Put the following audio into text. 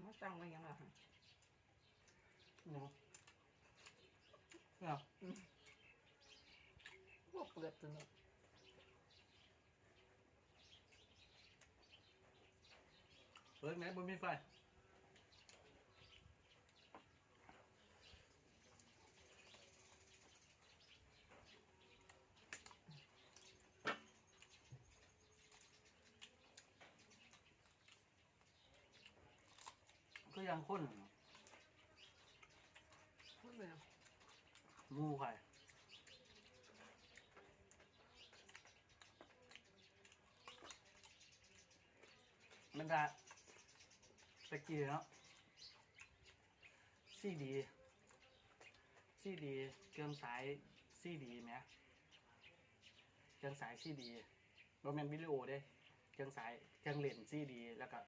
ເຮົາຕັ້ງໄວ້ຫຍັງລະຫັ້ນ? ເນາະ ເນາະ ອືມ ບໍ່ເປີດຕົວເນາະ. ເປີດແໝ່ ບໍ່ມີໄຟ. ຄືຢ່າງຄົນ ຄົນເປັນຫຍັງ? ໝູ່ຂ້ອຍ ມັນກະ ແຕ່ກີ້ເນາະ ຊີດີ ຊີດີ ເຄື່ອງສາຍຊີດີແໝ່ ເຄື່ອງສາຍຊີດີ ບໍ່ແມ່ນວິດີໂອເດ້ ເຄື່ອງສາຍ ເຄື່ອງຫຼິ້ນຊີດີ ແລ້ວກະ